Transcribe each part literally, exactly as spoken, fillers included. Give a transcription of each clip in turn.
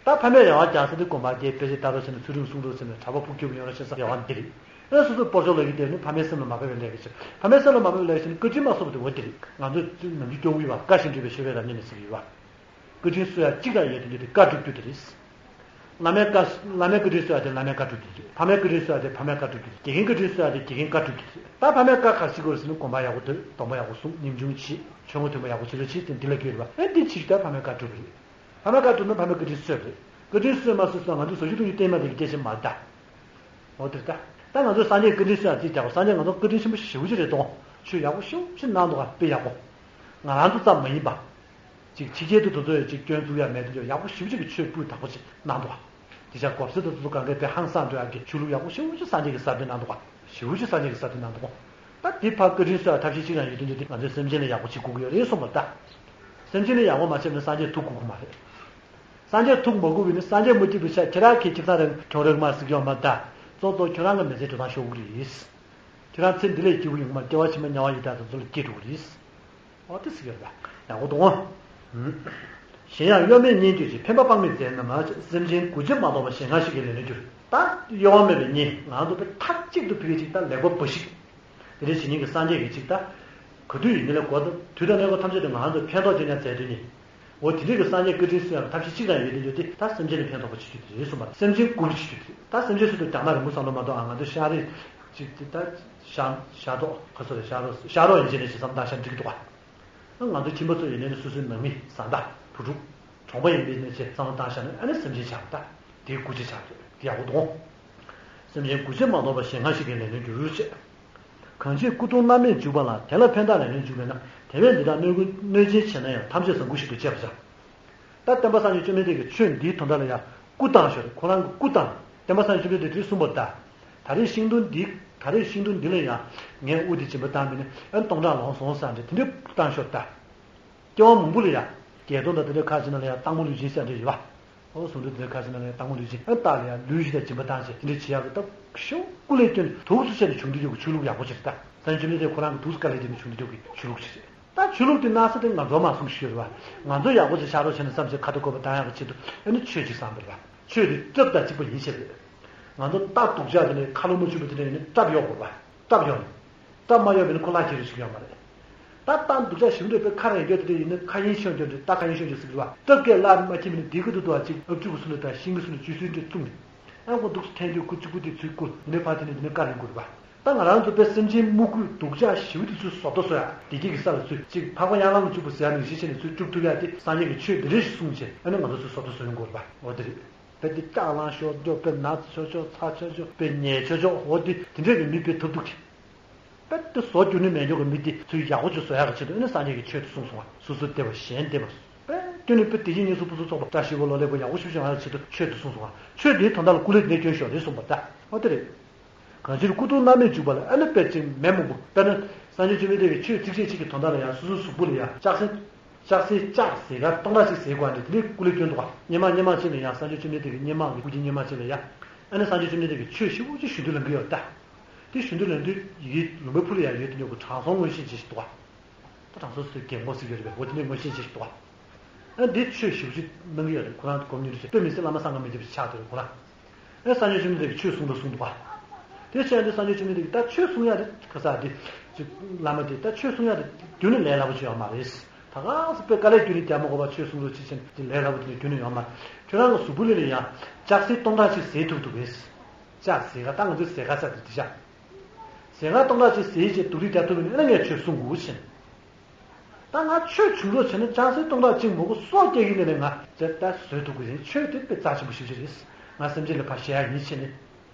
ད་ཕ་མས་ཡང་བསྐྱར་ས་དེ་དགོན་པ་དེ་དཔེ་ཆ་ལྟ་རོགས་བྱས་ནས་ཚུལ་ཁྲིམས་སྲུང་རོགས་བྱས་ནས་གྲྭ་པ་ཕུགས་སྐྱོབ་ཡོང་རོགས་བྱེད་ས་ཡང་བ་འདི་རེད། ཨེ་སོ་སོའི་སྤོར་ཆོག་ལོ་ཡི་དེ་ནི་ཕ་མའི་སེམས་ལ་མ་ཕེབས་པའི་ལས་ཀ་བྱེད། ཕ་མའི་སེམས་ལ་མ་ཕེབས་པའི་ལས་ཀ་བྱེད་ནི་བཀའ་དྲིན་མ་གསོག་པ་དེ་འོ་དེ་རེད། ང་ཚོས་ནམ་རྒྱུན་སྐྱོ་བོ་ཡོད་བ། བཀའ་བཞིན་སྒྲུབ་པའི་ཆོས་པའི་རབ་གནས་ནས་ཟེར་གྱི་ཡོད་བ། བཀའ་དྲིན་གསོ་ཡ་གཅིག་རང་ཡོད་དེ་འདི་དེ་བཀའ་སྒྲུབ་རྒྱུ་དེ་རེད། བླ་མའི་བཀའ་བླ་མའི་བཀའ་དྲིན་གསོ་ཡ་དེ་བླ་མའི་བཀའ་སྒྲུབ་རྒྱུ་དེ་རེད། ཕ་མའི་བཀའ་དྲིན་གསོ་ཡ་དེ་ཕ་མའི་བཀའ་སྒྲུབ་རྒྱུ་དེ་རེད། དགེ་རྒན་བཀའ་དྲིན་གསོ་ཡ་དེ་དགེ་རྒན་བཀའ་སྒྲུབ་རྒྱུ་དེ་རེད། ད་ཕ་མའི་བཀའ་ག་རེ་བྱེད་དགོས་རེད་ཟེར་ན་དགོན་པ་ཡག་པོ་སྡོད། སྡོམ་པ་ཡག་པོ་སྲུང་། ཉིན་ཆུང་བྱེད། ཆོས་ངོ་མཐུན་པ་ཡག་པོ་བྱེད་ལ་བྱེད་དེ་འདི་ལ་དགོས་རེད་བ། ཨེ་འདི་བྱེད་ཀྱི་ད་ཕ་མའི་བཀའ་དྲིན་རེད། ཕ་མའི་བཀའ་སྒྲུབ་ན་ཕ་མའི་བཀའ་དྲིན་གསོས་རེད། བཀའ་དྲིན་གསོས་མ་གསོས་སོགས་ང་ཚོས་བཟོ་ཞིག་ཏུ་ཡི་བསྟན་མ་དེ་གི་སྐད་ཆ་མ་རེད་ད། འོ་དེ་རེད་ད། ད་ང་ཚོས་སངས་རྒྱས་བཀའ་དྲིན་གསོ་ཡ་ཅིག་རྒྱག་གོ་སངས་རྒྱས་ང་ཚོ་བཀའ་དྲིན་ཆེན་པོ་ཞེ་པོ་ཅིག་རེད་དོ། ཆོས་ཡག་པོ་ཞེ་པོ་ཅིག་གནང་འདུག་ག་དཔེ་ཡག་པོ། ང་རང་ཚོ་ཙམ་མ་ཡིན་པ། ཅིག་ཕྱི་རྒྱལ་དུ་དེ་ཚོ་ཡང་ཅིག་སྐྱོན་བཙུགས་ཡ་མེད་དུ་ཡག་པོ་ཞེ་པོ་ཅིག་གི་ཆོས་སྤུས་དག་པོ་ཅིག་གནང་འདུག་ག་དེ་ཆ་གོབ་སེ་དེ་ཚོ་གང་གའི་དཔེ་ཧང་སང་འགྲོ་ཡག་གི་ཆོས་ལུགས་ཡག་པོ་ཞེ་པོ་ཅིག་སངས་རྒྱས་ཀྱི་གསར་འདོན་གནང་འདུག་ག་ཞེ་པོ་ཅིག་སངས་རྒྱས་ཀྱི་གསར་འདོན་གནང་འདུག་ག་ད་དེ་ཕར་བཀའ་དྲིན་གསོ་ཡ་ཐབས་ཤེས་ཅིག་རང་ཡོད་དུས་འདི་ང་ཚོས་སེམས་ཅན་ལ་ཡག་པོ་བྱེད་དགོས་ཀྱི་ཡོད་རེད་གསུངས་པ་རེད་ད། སེམས་ཅན་ལ་ཡག་པོ་མ་བྱས་ན་སངས་རྒྱས་ཐུགས་དགོས་ཀྱི་མ་རེད། སངས་རྒྱས་ཐུགས་མ་དགོས་པས་ནི་སངས་རྒྱས་མ་ཐུབ་པའི་ཆ་ཁྱེད་རང་གིས་ཁྱིམ་ཚང་རང་གྲོང་རོགས་མ་ཟིག་ཡོང་མ་ད། གཙོ་གཙོ་ཁྱོད་རང་གི་མི་ཚེ་འགྲོ་སྟངས་ཤོར་གི་རེད། ཁྱོད་རང་ཚེ་འདི་ལས་སྐྱིད་པོ་ཡོང་མ་སྐྱེ་བ་ཕྱི་མ་དམྱལ་བ་ཡི་དྭགས་དང་ཚོ་ལ་སྐྱེ་འགྲོ་གི་རེད། འོ་དེ་ཟིག་ཡོད་པ་ཡག་པོ་འདུག་ཨང་། གཞན་ཡང་གཡོ་མེད་གཉེན་བསྐྱོད་ཅིང་འཕེན་པ་དཔག་མེད་མཛད་རྣམས་ལ། སེམས་ཅན་མགུ་ལྕེ་མ་གཏོགས་པ་གཞན་སྔར་ཞིག་གི་ལས་ལོན་འགྱུར། ད་གཡོ་བ་མེད་པའི་གཉེན་ང་ཚོ་དཔེ་མཐའ་གཅིག་ཏུ་ཕ་གི་ཅིག་ད་ལེགས་པ་འབའ་ཞིག་དེ་འདྲའི་བྱེད་མཁན་གྱི་སངས་རྒྱས་ཀྱི་ཅིག་ད། ག་དུས་ཡིན་ནའི་ལས་གོ་ད་དུས་དང་གནས་སྐབས་ཐམས་ཅད་དུ་ང་ཚོ་ཕན་ཐོགས་ཅན་ཡང་མཛད་དོན་ནི། འོ་དེ་འདྲའི་གི་སངས་རྒྱས་བཀའ་དྲིན་གསོ་ཡང་ཐབས་ཤེས་གཅིག་རང་ཡོད་དེ་ཡོད་དེ་ད་སེམས་ཅན་ལ་ཕན་ཐོགས་པ་བྱེད་རྒྱུ་དེ་རེད་གསུངས་པ། སེམས་ཅན་མགུ་བྱེད་རྒྱུ་དེ་ད་སེམས་ཅན་སུ་དང་རྒྱ་ནག་རིང་པོ་བསམ་བློ་མ་གཏོང་ཨ། ང་ཚོ་ཤ་རེད་ཅིག་དེ་ད་ཤ་ཤ་རྡོག་ག་ཚོད་རེད། ཤ་རོ་ཤ་རོག་ཡིན་ཅེ་ནས་ཞེ་བསམ་བཏང་ཤ་འགྲིག་གི་འདུག་ག་ང་ཚོ་ཁྱིམ་པ་ཚོ་ཡིན་ནའི་སོ་སོའི་ནང་མི་བཟའ་ཟླ་བུ་ཕྲུག་གྲོང་པ་ཡིན་པའི་ནས་ཅེས་བསམ་བློ་བཏང་ཤ་ནས་ཨ་ནི་སེམས་ཅན་ཆགས་ད་དེའི་མགུ་བྱེད་ཆགས་དེ་ཡག་པོ་འདུག་སེམས་ཅན་མགུ་བྱེད་མ་གཏོགས་པ་གཞན་སྔར་ཞིག་གི་ལས་ལོན་འགྱུར་ཞེས། གང་ཕྱིར་སྐུ་གདུང་རྣམ་སྨིན་འཇུག་པ་ལ། དེ་ལ་ཕན་བཏགས་ལས་ལོན་འཇུག་པས་ན། དེ་བས་འདི་དག་གནོད་ཀུན་གནོད་སྦྱིན་བྱེད་ན་ཡང་། ཐམས་ཅད་བཟང་པོ་ཞིག་ཏུ་སྤྱད་པར་བྱ། ད་སྟོན་པ་སངས་རྒྱས་བཅོམ་ལྡན་འདས་ཀྱིས་ཆོས་འདིའི་དོན་དག་ལ་ཡང་སྐུ་བཏང་ཞོར་ཁོ་རང་གི་སྐུ་བཏང་། སྟོན་པ་སངས་རྒྱས་བཅོམ་ལྡན་འདས་དེས་གསུངས་པ་ལྟར། ད་རེས་ཤིང་སྡོང་འདི་ད་རེས་ཤིང་སྡོང་འདི་ལ་ཡང་ངས་དབུ་འདི་སྦྱིན་པ་བཏང་མིན་ནི་ཨ་སྟོང་ཕྲག་ལོངས་སོང་ཟེར་འདྲ་དེ་འདྲའི་སྐུ་བཏང་ཞོར་ད། སྐྱེ་བ་མང་པོ་ལ་ཡང་བརྒྱད་སྟོང་དང་དེ་འདྲའི་ཁ་ཅིག་ནང་ལ་ཡང་སྟག་མོ་ལུས་སྦྱིན་ཟེར་འདྲ་ཡོད་པ། ཨོ་གཟུངས་བསྡུས་དེ་ཁ་ཅིག་ནང་ལ་ཡང་སྟག་མོ་ལུས་སྦྱིན་ཨ་སྟག་ལ་ཡང་ལུས་སྦྱིན་དང་སྦྱིན་པ་བཏང་ཞེས་དེ་འདྲ་བྱེད་ཡག་གི་སྟབས་ཤོག་སྐུ་ལས་བསྐྱོན་ནས་དུག་སུ་བྱས་ནས་བྱུང་དུས་ཡོད་ཀྱི་ཆོས་ལུགས་ཡག་པོ་ཅིག་རེད་ད། སངས་རྒྱས་བཅོམ་ལྡན་འདས་ཁོ་རང་གི་དུག་སུ་དཀའ་ལས་བརྒྱབ་ནས་བྱུང་དུས་ཡོད་ཀྱི་ཆོས་ལུགས་ཅིག་རེད། ད་ཆོས་ལུགས་དེ་གནང་ས་དེ་ང་ཚོ་མ་གསུང་ཞུས་རེད་བ། ང་ཚོ་ཡག་པོ་ཅིག་ཤ་རོགས་བྱས་ནས་བསམ་ཚེ་ཁ་ཐུག་བཀོད་པ་བཏང་ཡག་གི་ཆེད་དུ་ཨ་ནི་ཆོས་ཅིག་བསམ་པ་རེད་བ། ཆོས་དེ་སྐྲག་དང་གཅིག་པ་ཡིན་ཞེས་རེད། ང་ཚོ་རྟ་སྡུག་ཅག་དེ་ནས་ཁ་ལོ་མ་ཆུད་པ་དེ་འདྲ་ཡིན་ན་སྐྲག་ཡོད་དགོས་རེད་བ། སྐྲག་ཡོད་ནས། སྐྲག་མ་ཡོད་པས་ན་ཁོ་ལག་ཁྱེར་རེ་ཞིག་ཡོད་མ་རེད། ད་ལྟ་འདུག་ཆ་ཞིམ་འདོད་པའི་ཁ་རེ་འགྱོད་དེ་ཡིན་ན་ཁ་ཡིན་ཤོང་འགྱོད་རེད། ད་ཁ་ཡིན་ཤོང་འགྱོད་ཟེར་གི་རེད་བ། སྐྲག་སྐད་ལ་མ་ཁྱིམ་ནི་འདི་གི་དུ་དུ་བ་ཅིག་ཨབ་ཅུ་གི་སུ་ནི་ད་ཤིང་གི་སུ་ནི་ཅུ་སུའི་འདྲ་བཙུམ་ནས། ཨ་ཁོ་འདུག་ཐན་དུས་ཁུ་ཅི་ཁུ་དེ་ཚུལ་ཁུ་ཡིན་ནའི་ཕ་དེ་ནི་དེ་ནི་བཀའ་རིང་དགོས་རེད་བ། ད་ང་རང་ཚོ་པའི་སེམས་ཅན་མུ་གུ་སྡུག་ཅག་ཞིབ་དེ་ཚུལ་བཟོ་ལྟ་བཟོ་ཡ་བདེ་སྐྱིད་ཀྱི་ས་ལ་ཚུལ་ཅིག་འཕགས་པ་ཡང་ལམ་གྱི་གཅིག་པུ་ཟེར་ཡ་ནི་གཞི་ཆེ་ནས་ཚུལ་སྒྲུབ་ཐུབ་ཡ་དེ་སངས་རྒྱས་ཀྱི་ཆོས་འདི་རེ་ཞིག་གསུངས་བྱས་ཨ་ནི་ང་ཚོ་ཚུལ་བཟོ་ལྟ་བཟོ་ཡོང་དགོས་རེད་བ། འོ་དེ་རེད། དཔེ་དེ་སྐྲག་ལངས་ཤོར་འགྱོ་དཔེ་ན་ཚ་ཤོར་ཚ་ཤོར་དཔེ་ཉལ་ཤོར་ཤོར་འོ་དེ་དེ་འདྲས་ཀྱི་མི་དཔེ་ཐབས་སྡུག་གི། དཔེ་དེ་བཟོ་རྒྱུ་ནི་མེད་འགྱོ་གི་མི་དེ་ཚུར་ཡག་པོ་ཅིག་བཟོ་ཡག་གི་ཆེད་དུ་ཨ་ནི་སངས་རྒྱས་ཀྱི་ཆོས་དེ་གསུངས་སོང་བ། སོ་སོ་བདེ་བ་གཞན་བདེ་བ། དཔེ་སྐྱོན་ནི་དཔེ་དེ་བཞིན་ཉེས་སུ་ཕུན་སུམ་ཚོགས་པ་བཀྲ་ཤིས་པ་ལོ་ལེགས་པ་ཡག་པོ་ཞིག་བྱུང་ཡག་གི་ཆེད་དུ་ཆོས་དེ་གསུངས་སོང་བ། ཆོས་དེའི་དོན་དག་ལ་སྐུ་ལས་དེ་འདྲས་སྐྱོན་ཤོར་རེད་གསུངས་པ་ད་འོ་དེ་རེད། གང་ཕྱིར་སྐུ་གདུང་རྣམ་སྨིན་འཇུག་པ་ལ་ཨ་ནི་དཔེ་ཅིག་མེ་མང་པོ་དཔེར་ན་སངས་རྒྱས་བཅོམ་ལྡན་འདས་ཀྱིས་ཆོས་ཚིགས་བཅད་གཅིག་གི་དོན་དག་ལ་ཡང་སོ་སོའི་གཟུགས་པོ་ལ་ཡང་ལྕགས་སྲེག་ལྕགས་སྲེག་ལྕགས་སྲེག་ཟེར་ག་སྟོང་ཕྲག་གཅིག་ཟེར་དགོས་འདི་དེ་ནས་སྐུ་ལས་སྐྱོན་འདུག་ག་སྔོན་མ་སྔོན་མ་ཅིག་ལ་ཡང་སངས་རྒྱས་བཅོམ་ལྡན་འདས་ཀྱི་སྔོན་མ་གི་སྐུ་མཁྱེན་སྔོན་མ་ཅིག་ལ་ཡང་ཨ་ནི་སངས་རྒྱས་བཅོམ་ལྡན་འདས་ཀྱིས་ཆོས་ཞེ་པོ་ཅིག་ཞུ་འདོད་ལ་འགི་ཡོད་ད། དེ་ཞུ་འདོད་ལ་འདི་ཡི་ལུང་པའི་ཕུ་ལ་ཡང་ཡོད་དེ་ཉོ་གི་དྲང་སྲོང་མངོན་ཤེས་ཅན་ཞིག་འདུག་ག་ད་དྲང་སྲོང་ཟེར་རྒན་གོག་ཟེར་གྱི་རེད་པས་འོ་དེ་ནས་མངོན་ཤེས་ཅན་ཞིག་འདུག་ག་ཨ་འདི་ཆོས་ཞེ་པོ་ཅིག་གནང་གི་ཡོད་རེད། ཁོ་རང་སྒོམ་ཉིན་རེ་བཞིན་དཔེ་མི་སྲིད་བླ་མ་བསམ་ག་མི་འདི་པ་ཞིག་ཆགས་བསྡད་རེད་ཁོ་རང་། ཨེ་སངས་རྒྱས་བཅོམ་ལྡན་འདས་ཀྱིས་ཆོས་གསུངས་དང་གསུངས་འདུག་ག་དེ་བྱས་ཏེ་སངས་རྒྱས་བཅོམ་ལྡན་འདས་ཀྱིས་ད་ཆོས་གསུང་ཡ་དེ་ག་ས་དེ་ཅིག་བླ་མ་དེ་ད་ཆོས་གསུང་ཡ་དེ་རྒྱུན་ནས་ལས་སླ་པོ་ཅིག་ཡོད་མ་རེད། ད་ག་ས་དཔེ་དཀའ་ལས་རྒྱུན་ནས་རྒྱག་མ་དགོས་པ་ཆོས་གསུང་རོགས་ཅིག་བྱས་ནས་དེ་ལས་སླ་པོ་དེ་རྒྱུན་ནས་ཡོད་མ་རེད། ཁྱོད་རང་གི་གཟུགས་པོ་ལ་ཡང་ལྕགས་སྲེག་སྟོང་ཕྲག་ཅིག་ཟས་ཐུབ་འདུག་གས། ལྕགས་ཟས་ཁ་ད་ང་ཚོའི་ཟས་ཁ་ས་དེ་དེ་ཤ། ཟས་ཁ་སྟོང་ཕྲག་ཅིག་ཟས་བྱས་སྡུག་རུས་རྒྱག་ཐུབ་པ་ཡིན་ན་ངས་ཆོས་གསུང་དགོས་ཕྱིན། ད་ང་ཆོས་བྱུང་རོགས་བྱས་ན་ལྕགས་སྲེག་སྟོང་ཕྲག་གཅིག་མང་པོ་སྲོག་སྐྱེལ་གྱི་ནས་ནས་ང་དེ་ལྟར་བཟོད་ཐུབ་ཀྱི་རེད། ཆོས་དེ་དཔེ་རྩ་ཆེན་པོ་ཞིག་རེད། ང་སེམས་ཅན་ལ་ཕར་ཞེན་ཡག་ཡིན་ཕྱིན་ནས།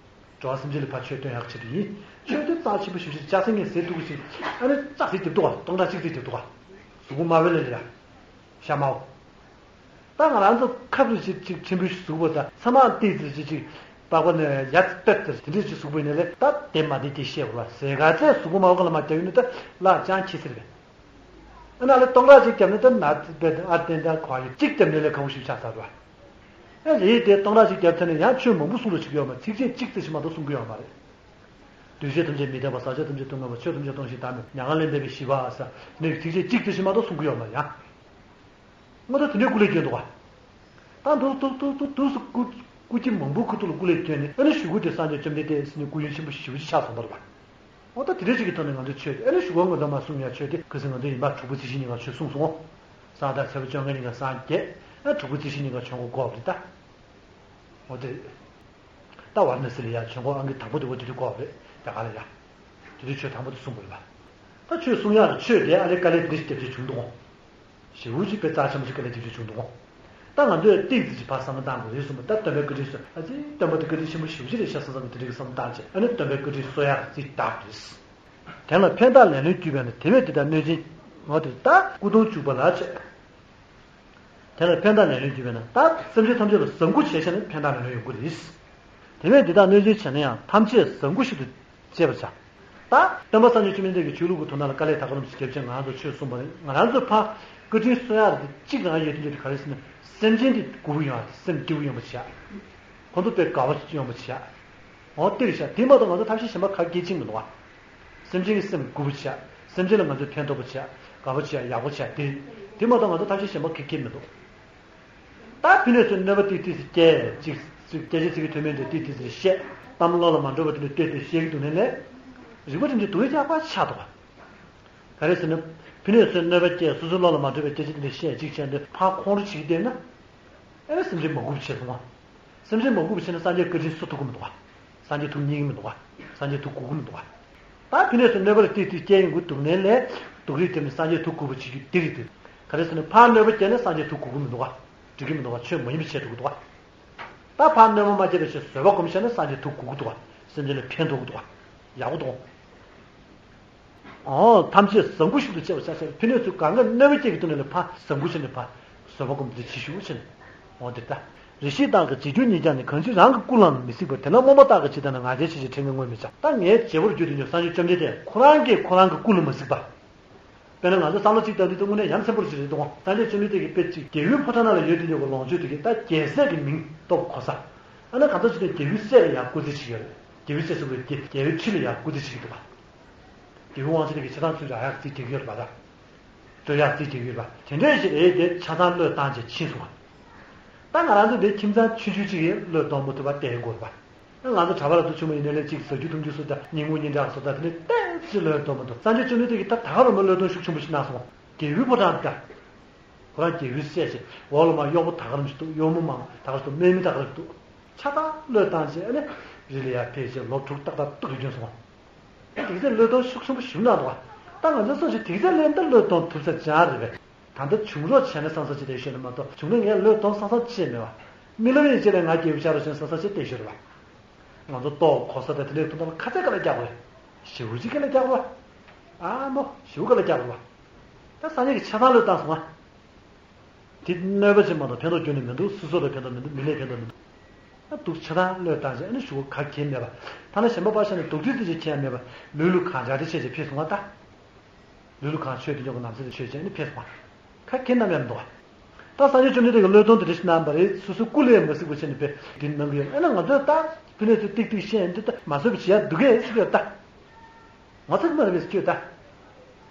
འགྲོ་བ་སེམས་ཅན་ལ་ཕར་ཆོས་སྟོན་ཡག་ཆེད་དུ་ཡིན། ཆོས་དེ་རྩ་ཆེན་པོ་ཞིག་རེད། ལྕགས་སྲེག་ངས་ཟས་ཐུབ་ཀྱི་ཞིག་ཨ་ནི་ལྕགས་སྲེག་རྒྱབ་ཐུབ་པ་སྟོང་ཕྲག་གཅིག་ཙམ་རྒྱབ་ཐུབ་པ། གཟུགས་པོ་དམར་པོའི་ལས་ལ་ཡ། ཤ་དམར་པོ། ད་ང་རང་ཚོ་ཁབ་རེ་ཅིག་ཅིག་ཆེན་པོའི་གཟུགས་པོ་དང་ཚ་མ་ཏིག་ཙམ་ཅིག་ཅིག་པགས་པ་ནས་ཡ་ཙི་པད་ཙམ་དེ་འདྲས་ཅིག་གཟུགས་པོ་ཡིན་ན་ལས་ད་དེ་མ་དེ་དེ་བཤད་དགོས་པ་ཟས་ག་ཚད་གཟུགས་པོ་དམར་པོ་ག་ལ་མ་རྒྱག་ཡོད་ན་ད་ལག་ཅང་ཁྱི་ཟེར་བས། ཨ་ན་ལས་སྟོང་ཕྲག་ཅིག་བརྒྱབ་ན་ད་ན་ཙི་པད་ཨ་ཏན་ད་གོ་ཡོད་གཅིག་བརྒྱབ་ན་ལས་ཁ་བོ་ཞིག་ཆགས་ཚར་བ། ཨ་རེད་དེ་སྟོང་ཕྲག་ཅིག་བརྒྱབ་ཚར་ནས་ཡང་ཆོས་མང་པོ་གསུང་རོགས་བྱེད་ཀྱི་ཡོད་མ་ཚིགས་བཅད་གཅིག་ཙམ་ཞིག་མ་གཏོགས་གསུང་གི་ཡོད་མ་རེད། འདུས་བྱས་ཐམས་ཅད་མི་རྟག་པ། ཟག་བཅས་ཐམས་ཅད་སྡུག་བསྔལ་བ། ཆོས་ཐམས་ཅད་སྟོང་ཞིང་བདག་མེད་པ། མྱ་ངན་ལས་འདས་པའི་ཞི་བ་ཟེར་ནས་ཚིགས་བཅད་གཅིག་ཙམ་ཞིག་མ་གཏོགས་གསུང་གི་ཡོད་མ་རེད་ཡ། ང་ཚོ་དེ་འདྲའི་སྐུ་ལས་སྐྱོན་འདུག་ག་ད་འདུག་འདུག་འདུག་འདུག་འདུག་སུ་སྐུ་སྐུ་སྐྱེ་མང་པོའི་ཁུ་ཐུག་ལ་སྐུ་ལས་བསྐྱོན་ནས། ཨ་ནི་གཞུག་གུ་དེ་སངས་རྒྱས་བཅོམ་ལྡན་འདས་ཟེར་ནས་སྐུ་ཡོན་ཆེན་པོ་ཞེ་པོ་ཅིག་ཆགས་སོང་བ་རེད་པ། འོ་ད་དེ་འདྲ་ཅིག་གི་ཐོག་ནས་ང་ཚོའི་ཆོས་དེ། ཨ་ནི་གཞུག་གུ་ང་ཚོ་མ་གསུང་ཡ་ཆོས་དེ་གལ་སྲིད་ང་ཚོ་ཡིན་པ་དྲུག་པ་རྩིབས་བཞི་ཉིན་གང་ཆོས་གསུངས་སོང་། སངས་བདག་ཚེས་པ་བཅོ་ལྔ་ཉིན་གང་སངས་རྒྱས། ཨ་དྲུག་པ་རྩིབས་བཞི་ཉིན་གང་ཆོས་འཁོར་བསྐོར་བ་རེད་ད། འོ་དེ་རེད། ད་ཝཱ་ར་ཎ་སི་ལ་ཡ་ཆོས་འཁོར་ཨང་ཀི་དང་པོ་དེ་བོ་དེ་དུས་བསྐོར་བ་རེད། རྒྱ་གར་ལ་ཡ། དེ་དུས་ཆོས་དང་པོ་དེ་གསུངས་པ་རེད་པ། ད་ཆོས་གསུང་ཡག་གི་ཆོས་དེ་ཨ་ལས་དཀའ་ལས་དེ་འདྲ་ཞིག་རྒྱབ་བྱས་བྱུང་འདུག་གོ། ཞེ་པོ་ཅིག་དཔེ་རྩ་ཆེན་པོ་ཞིག་དཀའ་ལས་རྒྱབ་བྱས་བྱུང་འདུག་གོ། ད་ང་ཚོས་ཏོག་ཙམ་ཅིག་ཕར་བསམ་བློ་བཏང་དགོས་རེད་གསུངས་པ། ད་སྟོན་པའི་བཀའ་དྲིན་གསོ། ཨ་ཙི་སྟོན་པ་དེ་བཀའ་དྲིན་ཆེན་པོ་ཞེ་པོ་ཅིག་རེད་ཤག་བསམ་བསམ་གི་དེ་འདྲ་གི་བསམ་བློ་བཏང་བྱས། ཨ་ནི་སྟོན་པའི་བཀའ་དྲིན་གསོ་ཡག་རྩིས་བཏང་དུས། དེ་ལ་ཕན་བཏགས་ལེན་ལོན་བརྒྱུད་པས་ན། དེ་བས་འདི་དག་གནོད་སྦྱིན། འོ་དེ་ད་སྐུ་གདུང་བཅུག་པ་ལ་བྱས། དེ་ལ་ཕན་བཏགས་ལེན་ལོན་བརྒྱུད་པས་ན། ད་སེམས་ཅན་ཐམས་ཅད་ལ་བཟང་པོ་བྱས་བྱས་ནས་ཕན་བཏགས་ལེན་ལོན་ཡོང་གི་རེད། དེ་བས་འདི་དག་གནོད་སྦྱིན་བྱས་ན་ཡང་། ཐམས་ཅད་བཟང་པོ་ཞིག་ཏུ་སྤྱད་པར་བྱ། ད་སྟོན་པ་སངས་རྒྱས་བཅོམ་ལྡན་འདས་ཀྱི་ཆོས་ལུགས་ཀྱི་དོན་དག་ལ་དཀའ་ལས་ད་ག་རང་ཞིག་བརྒྱབ་བྱས་ང་རང་ཚོ་ཆོས་གསུངས་པ་རེད། ང་རང་ཚོ་ཕར་བཀའ་དྲིན་གསོ་ཡག་དེ་གཅིག་རང་ཡོད་དུས་ཀྱི་ག་རེ་ཟེར་ན། སེམས་ཅན་དེ་མགུ་པོ་ཡོང་བ། སེམས་སྐྱིད་པོ་ཡོང་བ་བྱ། ཁོང་ཚོ་དཔེ་དགའ་བ་ཡོང་བ་བྱ། འོ་དེ་རེད་ཤག། དེ་མ་གཏོགས་ང་ཚོ་ཐབས་ཤེས་གཞན་པ་ག་གེ་བྱེད་མི་འདུག་བ། སེམས་ཅན་གྱི་སེམས་མགུ་པོ་བྱ། སེམས་ཅན་ལ་ང་ཚོས་ཕན་ཐོགས་པ་བྱ། དགའ་པོ་བྱ། ཡག་པོ་བྱ། དེ་རེད། དེ་མ་གཏོགས་ང་ཚོ་ཐབས་ཤེས་གཞན་པ་ག་གེ་བྱེད་མི་འདུག། ད་ཕན་གནོད་ཚུལ་གནོད་པ་ཏིག་ཏིག་སྐྱེ་ཅིག་ཅིག་སྐད་ཆ་ཚིག་གི་མཐུན་མིན་དེ་ཏིག་ཏིག་ཙམ་བཤད། གཏམ་བློ་ལ་མ་འགྲོ་བ་དེ་འདྲ་ལྟོས་ཏེ་བཤད་ཀྱི་འདུག་ནས་ལས། རིག་པ་དེ་འདྲ་སྡུག་ཡག་པ་ཆགས་འདུག་བ། ག་རེ་ཟེར་ན། ཕན་གནོད་ཚུལ་གནོད་པ་སྐྱེ། སོ་སོའི་བློ་ལ་མ་འགྲོ་བའི་སྐད་ཆ་དེ་འདྲ་བཤད་ཅིག་བྱས་ནས་ཕར་ཁོང་ཁྲོ་བྱེད་ཀྱི་བསྡད་ན། ཨེ་ནས་སེམས་ཅན་མ་མགུ་པོ་བྱས་སོང་བ། སེམས་ཅན་མ་མགུ་པོ་བྱས་ན་སངས་རྒྱས་བཀའ་དྲིན་གསོ་ཐུབ་ཀྱི་མི་འདུག་བ། སངས་རྒྱས་ཐུགས་མཉེས་ཀྱི་མི་འདུག་བ། སངས་རྒྱས་ཐུགས་མགུ་གི་མི་འདུག་བ། ད་ཕན་གནོད་ཚུལ་གནོད་པ་ཏིག་ཏིག་སྐྱེ་ཡོང་གི་འདུག་ནས་ལས། སྡུག་རུས་དེ་ནི་སངས་རྒྱས་ཐུགས་མགུ་པོ་བྱེད་ཀྱི་དེ་རེད་དེ། ག་རེ་ཟེར་ན། ཕར་གནོད་པ་སྐྱེས་ན་སངས་རྒྱས་ཐུགས་མགུ་གི་མི་འདུག་བ། འགྲིག་གི་མི་འདུག་བ། ཆོས་མ་ཡིན་པ་བྱས་འགྲོ་གི་འདུག་བ། ད་ཕར་གནོད་པ་མ་སྐྱེལ་བ་བྱས་བཟོད་པ་སྒོམ་བྱས་ན་སངས་རྒྱས་ཐུགས་མགུ་གི་འདུག་བ། སེམས་ཅན་ལ་ཕན་ཐོགས་ཀྱི་འདུག་བ། ཡག་པོ་འདུག། ཨོ། ཐམས་ཅད་བཟང་པོ་ཞིག་ཏུ་སྤྱད་པར་བྱ་ཟེར། ཕན་གནོད་ཚུལ་གང་ག་གནོད་པ་སྐྱེལ་གྱི་འདུག་ནས་ལས་ཕར་བཟང་པོ་བྱས་ནས་ཕར་བཟོད་པ་སྒོམ་སྟེ་བྱེད་ཤོག་བྱས་ནས། ཨོ་དེ་ལྟ། རེ་ཞིག་བདག་གི་བྱེད་འགྱུར་ཉིད་ཀྱང་ནི། གང་ཕྱིར་རང་གི་སྐུ་ལའང་མི་གཟིགས་པར། དེ་ན་རྨོངས་པ་བདག་གིས་ཇི་ལྟར་ན། ང་རྒྱལ་ཆེ་ཞིང་ཕྲན་གྱིས་ངོ་མི་ཆགས། ད་ངའི་རྗེ་བོར་གྱུར་ཏེ་ཉོན། སངས་རྒྱས་བཅོམ་ལྡན་འདས་ཁོ་རང་གིས་ཁོ་རང་གི་སྐུ་ལ་མ་གཟིགས་པ། དཔེར་ན་ང་ཚོ་བསམ་བློ་གཅིག་བཏང་དུས་དངོས་གནས་ཡ་མཚན་པོ་ཞིག་རེད་འདུག། སངས་རྒྱས་བཅོམ་ལྡན་འདས་ཀྱི་དཔེ་གཅིག་རྒྱལ་བའི་ཕོ་བྲང་ནང་ལ་ཡོད་དུས་ཀྱི་ལོངས་སྤྱོད་དེ་གི་ད་རྒྱལ་སྲས་ཀྱི་མིང་ཐོབ་གོ་ས། ཨ་ནི་གང་ལྟར་བྱས་ཏེ་རྒྱལ་བའི་སྲས་ལ་ཡ་སྐུ་ཚེ་ཞིག་ཡོད་རེད། རྒྱལ་བའི་སྲས་སུ་དགོས་ཀྱི་རྒྱལ་བའི་ཁྲི་ལ་ཡ་སྐུ་ཚེ་ཞིག་འདུག་པ། རྒྱལ་བའི་དབང་ཆེན་དེ་གི་ཆ་ཚང་ཚུར་རག་ཡག་རྩིས་རྒྱག་གི་ཡོད་རེད་པ། ད་སྤྲོད་ཡག་རྩིས་རྒྱག་གི་ཡོད་རེད་པ། དེ་འདྲ་ཞིག་རེད་དེ་ཆ་ཚང་བློས་བཏང་བྱས་ཕྱིན་སོང་བ། ད་ང་རང་ཚོ་འདི་ཁྱིམ་ཚང་ཆུང་ཆུང་གཅིག་གིས་བློས་གཏོང་མ་ཐུབ་པ་བལྟས་དགོས་རེད་པ། ང་ཚོ་གྲྭ་པ་ལ་ཐུག་ཆུང་མ་ཡིན་ནའི་ལས་གཅིག་ཟ་རྒྱུ་འཐུང་རྒྱུ་སོགས་དང་ཉིན་གུང་ཉིན་གྲངས་སོགས་དང་དེ་ནས་ཏོག་ཙམ་བློས་གཏོང་མ་ཐུབ། སངས་རྒྱས་བཅོམ་ལྡན་འདས་ཀྱིས་ད་ད་ག་རུ་མ་བློས་གཏོང་ཤུགས་ཆེན་པོ་ཞིག་གནང་སོང་བ། རྒྱལ་བའི་ཕོ་བྲང་དེ་ད། ཁོ་རང་རྒྱལ་བའི་སྲས་ཤིག་འོག་ལ་མར་གཡོག་པོ་ད་ག་རམ་ཞིག་འདུག། གཡོག་མོ་མང་ད་ག་རམ་ཞིག་འདུག། ཆ་ཚང་བློས་བཏང་བྱས་ཨ་ནི་རི་ལ་ཡར་ཕེབས་བྱས་ལོ་དྲུག་ཏག་ཏག་ཏག་གི་བསྐྱོན་སོང་། ཨ་དེ་ཚོ་བློས་གཏོང་ཤུགས་ཆེན་པོ་ཞིག་གནང་འདུག་བ། ད་ང་ཚོ་སོ་སོས་དེ་ཚོ་ལས་ད་བློས་གཏོང་ཐུབ་ས་ཅང་རེད་པས། ད་ལྟ་བྱུང་རོགས་བྱས་ན་བསམ་བསམ་ཅིག་བསྡད་ཤོད་ན་མ་གཏོགས། བྱུང་ན་ངས་བློས་གཏོང་བསམ་བསམ་ཅིག་མེད་པ། རྨི་ལམ་ཡིན་ཅེས་ལས་ང་རྒྱལ་པོ་ཆགས་རོགས་བྱས་ན་བསམ་བསམ་ཅིག་བསྡད་ཤོད་རེད་པ། ང་ཚོ་ལྟོ་གོས་ས་དང་དེ་འདྲའི་ཐོག་ལ་ཁ་ཚད་ག་ལ་རྒྱག་དགོས། ཞེ་པོ་ཅིག་ག་ལ་རྒྱག་དགོས། ཨ་མོ་ཞེ་པོ་ག་ལ་རྒྱག་དགོས། ད་སང་ཉིན་གྱི་ཆ་ཚང་བློས་བཏང་སོང་ང་། དེ་གནོད་པ་ཅིག་མ་གཏོགས་ཕན་ཐོགས་ཁྱོན་ནས་མི་འདུག། སོ་སོ་ལ་ཕན་ཐོགས་མི་འདུག། མི་ལ་ཕན་ཐོགས་མི་འདུག། ད་སྡུག་ཆ་ཚང་བློས་བཏང་བྱས་ཨ་ནི་ཞུ་ག་གེ་མེད་པ། ཐ་ན་གཞན་པ་ཕར་བཞག་ནས་སྡུག་དུས་དེ་ཅིག་ཁྱད་མེད་པ། ལུས་ལུ་གང་བྱ་དེ་བྱས་བྱས་ཕེབས་སོང་ང་ད། ལུས་ལུ་གང་ཆོས་དེ་ཉོག་གི་ནམ་ཚེ་དེ་ཆོས་བྱས་ཨ་ནི་ཕེབས་སོང་ང་། ག་གེ་ནམ་ཡང་མི་འདུག་བ། ད་སངས་རྒྱས་བཅོམ་ལྡན་འདས་ཀྱིས་བློས་གཏོང་དེ་འདྲ་ཞིག་གནང་བ་རེད། སོ་སོའི་སྐུ་ལ་ཡང་མ་གཟིགས་པ་བྱས་ནས་དཔེ་འདི་གནང་གི་ཡོད། ཨ་ནི་ང་ཚོས་ད་ཕན་གནོད་ཚུལ་ཏིག་ཏིག་བཤད་ཡིན་དུས་ད་མ་བཟོད་པ་བྱེད་ཡ་འདུག་གས་ཟེར་གི་ཡོད་ད། ང་ཚོ་གི་མ་རེད་པས་ཁྱོད་ད།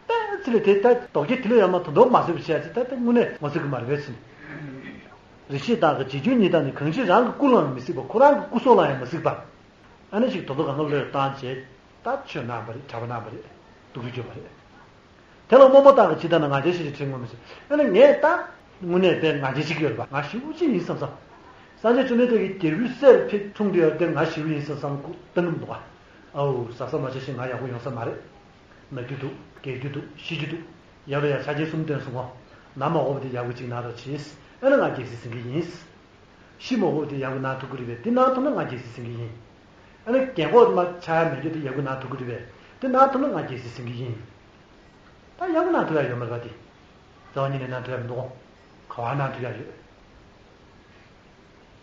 ད་ཚེ་ལས་དེ་ད་ལྡོག་སྐྱེ་དེ་ལས་ཡང་མ་དོ་དོ་མ་བཟོད་པ་བྱས་ཚེ་ད་ད་དངོས་གནས་ང་ཚོ་གི་མ་རེད་པས་ཟེར། རེ་ཞིག་བདག་གི་བྱེད་འགྱུར་ཉིད་དང་ནི། གང་ཕྱིར་རང་གི་སྐུ་ལའང་མི་གཟིགས་པ། ཁོ་རང་གི་སྐུ་སྲོག་ལ་ཡང་མ་གཟིགས་པ། ཨ་ནི་ཞིག་དོ་དོ་གང་ག་བློས་བཏང་བྱས་ད་ཆོས་གནང་བ་རེད། གྲྭ་པ་གནང་བ་རེད། སྡུག་རུས་བསྐྱོན་པ་རེད། དེ་ལ་རྨོངས་པ་བདག་གིས་ཇི་ལྟར་ན། ང་རྒྱལ་ཆེ་ཞིང་ཕྲན་ངོ་མི་ཤེས། ཨ་ནི་ངས་ད་དངོས་གནས་དཔེ་ང་རྒྱལ་ཆེ་གི་ཡོད་རེད་པ། ང་ཞེ་པོ་ཅིག་ཡིན་བསམ་བསམ། སངས་རྒྱས་བཅོམ་ལྡན་འདས་ཀྱིས་རྒྱལ་བའི་སྲས་ལ་ཕེབས་འཁྲུངས་དུས་ཡར་དེ་ང་ཞེ་པོ་ཡིན་བསམ་བསམ་ཁུག་བཏང་གི་མི་འདུག་ག། ཨའུ་ཟ་ས་མ་བྱས་ཤིང་ང་ཡག་པོ་ཡོང་ས་མ་རེད། ན་རྒྱུ་འདུག། རྒས་རྒྱུ་འདུག། ཤི་རྒྱུ་འདུག། ཡབ་ལ་ཡང་ཆ་རྐྱེན་གསུམ་བཏོན་སོང་ངོ་། ན་མ་འོ་བ་དེ་ཡག་པོ་ཅིག་ན་རོགས་གྱིས། ཨ་ནི་ང་རྒྱལ་སྲིད་ཟིན་གི་ཡིན། ཤི་མ་འོ་བ་དེ་ཡག་པོ་ན་ཐུབ་ཀྱི་རེད་པས། དེ་ན་ཐུབ་ན་ང་རྒྱལ་སྲིད་ཟིན་གི་ཡིན། ཨ་ནི་རྒན་གོག་མ་ཆགས་ཡ་མེད་རྒྱུ་དེ་ཡག་པོ་ན་ཐུབ་ཀྱི་རེད་པས། དེ་ན་ཐུབ་ན་ང་རྒྱལ་སྲིད་ཟིན་གི་ཡིན། ད་ཡག་པོ་ན་ཐུབ་ཡ་ཡོད་མ་རེད་པ་དེ། རྩ་བ་ཉིད་ནས་ན་ཐུབ་ཡ་མི་འདུག་གོ། ག་བ་ན་ཐུབ་ཡ་ཡོད།